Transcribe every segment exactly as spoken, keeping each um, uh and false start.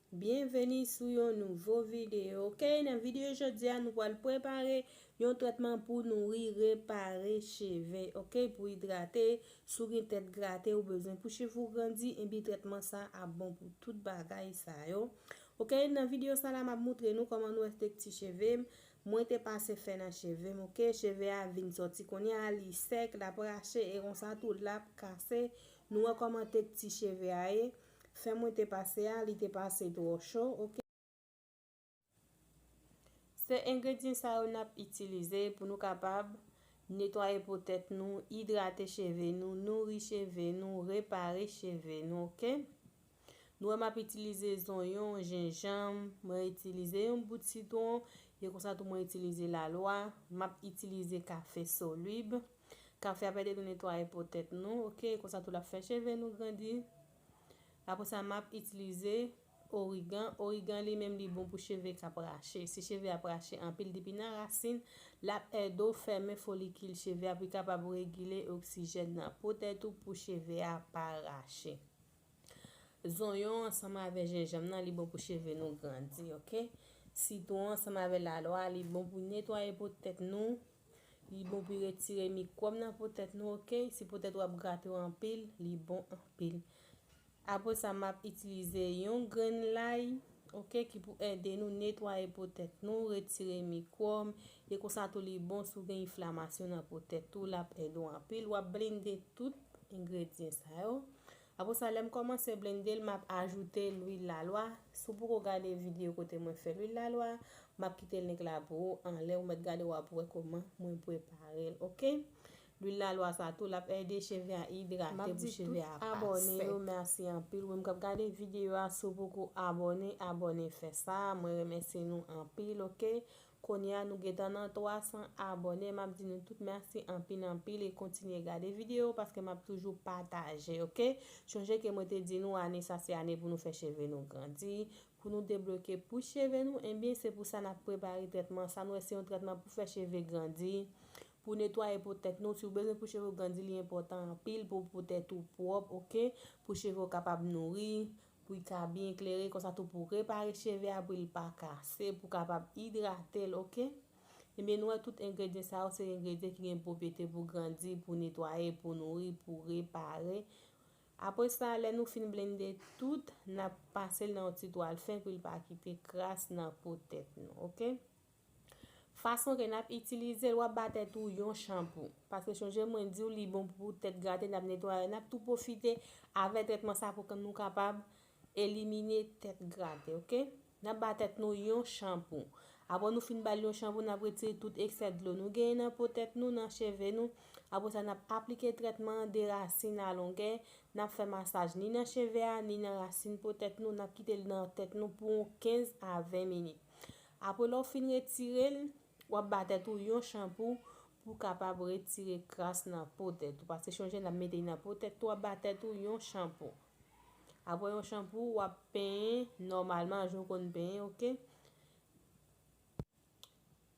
Byenveni sou yon nouvo videyo. Ok, nan videyo jodi a, nou pral prepare yon trètman pou nouri, repare cheve. Ok, pou idrate, si w gen tèt grate, ou bezwen pou cheve w grandi, enben trètman sa ap bon pou tout bagay sa yo. Ok, nan videyo sa la, m ap moutre nou kòman nou wè se te ti cheve m. Mwen te pase fè nan cheve m, ok? Cheve a vin sòti kounye a, li sèk, l ap rache, e konsa tou l ap kase. Nou wè kòman te ti cheve a ye. Fè mwen te pase a, li te pase twò cho, ok? Se engredyan sa yo n ap itilize pou nou kapab netwaye po tèt nou, idrate cheve nou, nouri cheve nou, repare cheve nou, ok? Nou wè m ap itilize zonyon, jenjanm, mwen itilize yon bout sitwon, e konsa tou mwen itilize lalwa, m ap itilize kafe solib. Kafe ap ede nou netwaye po tèt nou, ok? Konsa tou l ap fè cheve nou grandi. Apre sa, m ap itilize origan. Origan li menm li bon pou cheve k ap rache. Si cheve ap rache anpil depi nan rasin, l ap ede w fèmen folikil cheve a pou l kapab regile oksijèn nan po tèt ou pou cheve a pa rache. Zonyon ansanm avè jenjanm nan, li bon pou cheve nou grandi, ok? Sitwon ansanm avè lalwa, li bon pou netwaye po tèt nou, li bon pou retire mikwòb nan po tèt nou, ok? Si po tèt ou ap grate w anpil, li bon anpil. Apre sa, m ap itilize yon grenn lay, ok, ki pou ede nou netwaye po tèt nou, retire mikwòb, e konsa tou li bon si w gen enflamasyon nan po tèt ou, l ap ede w anpil. W ap blende tout engredyan sa yo. Apre sa, lè m kòmanse blende l, m ap ajoute lwil lalwa. Si w poko gade videyo kote mwen fè lwil lalwa, m ap kite link la pou ou anlè, ou mèt gade, w ap wè kòman mwen prepare l, ok? Lwil lalwa sa tou, l ap ede cheve a idrate pou cheve a pa sèk. M ap di tout abòne yo mèsi anpil. Ou menm k ap gade videyo a, si w poko abòne, abòne fè sa. Mwen remèsye nou anpil, ok? Kounye a, nou gentan nan twa san abòne. M ap di nou tout mèsi anpil, anpil e kontinye gade videyo paske m ap toujou pataje, ok? Chonje ke mwen te di nou ane sa se ane pou nou fè cheve nou grandi, pou nou debloke pou cheve nou, enben se pou sa n ap prepare trètman sa. Nou wè se yon trètman pou fè cheve grandi, pou netwaye po tèt nou. Si w bezwen pou cheve w grandi, li enpòtan anpil pou po tèt ou pwòp, ok? Pou cheve w kapab nouri, pou l ka byen klere, konsa tou pou repare cheve a, pou l pa kase, pou kapab idrate l, ok? Ebyen, nou wè tout engredyan sa yo, se engredyan ki gen pwopyete pou grandi, pou netwaye, pou nouri, pou repare. Apre sa, lè nou fin blende tout, n ap pase l nan yon ti twal fen pou l pa kite kras nan po tèt nou, ok? Fason ke n ap itilize l, w ap ba tèt ou yon chanpou. Paske chonje mwen di w, li bon pou tèt grate, n ap netwaye, n ap tou pwofite avè trètman sa pou ke nou kapab elimine tèt grate, ok? N ap ba tèt nou yon chanpou. Apre nou fin ba l yon chanpou, n ap retire tout eksè dlo nou genyen nan po tèt nou, nan cheve nou. Apre sa, n ap aplike trètman an de rasin a longè. N ap fè masaj ni nan cheve a, ni nan rasin po tèt nou. N ap kite l nan tèt nou pou yon kenz a ven minit. Apre lè w fin retire l, w ap ba tèt ou yon chanpou pou w kapab retire kras nan po tèt ou. Paske chonje n ap mete l nan po tèt ou, w ap ba tèt ou yon chanpou. Apre yon chanpou, w ap penyen nòmalman jan w konn penyen, ok?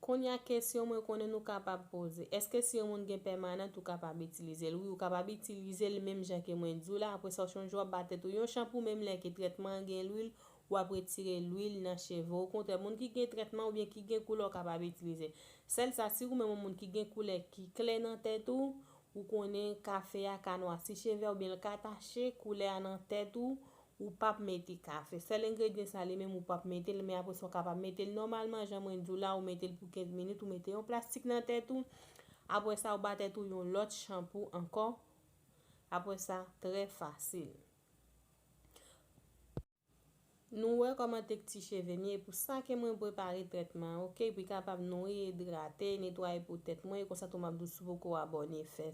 Kounye a kesyon mwen konnen nou kapab poze. Èske si yon moun gen pèmanan, ou kapab itilize l? Wi, ou kapab itilize l menm jan ke mwen di w la. Apre sa, w chonje w ap ba tèt ou yon chanpou, menm lè ke trètman an gen lwil, w ap retire lwil nan cheve w. Okontrè, moun ki gen trètman oubyen ki gen koulè, w kapab itilize. Sèl sa, si ou menm yon moun ki gen koulè ki klè nan tèt ou, ou konnen kafe a ka nwasi cheve a oubyen l ka tache koulè a nan tèt ou, ou p ap mete kafe. Sèl engredyan sa li menm ou p ap mete l, men apre sa w kapab mete l nòmalman jan mwen di w la, ou mete l pou kenz minit, ou mete yon plastik nan tèt ou. Apre sa, ou ba tèt ou yon lòt chanpou ankò. Apre sa, trè fasil. Nou wè kòman te ti cheve m ye, pou sa ke mwen prepare trètman an, ok, pou l kapab nouri, idrate, netwaye po tèt mwen, e konsa tou m ap di w si w poko abòne, fè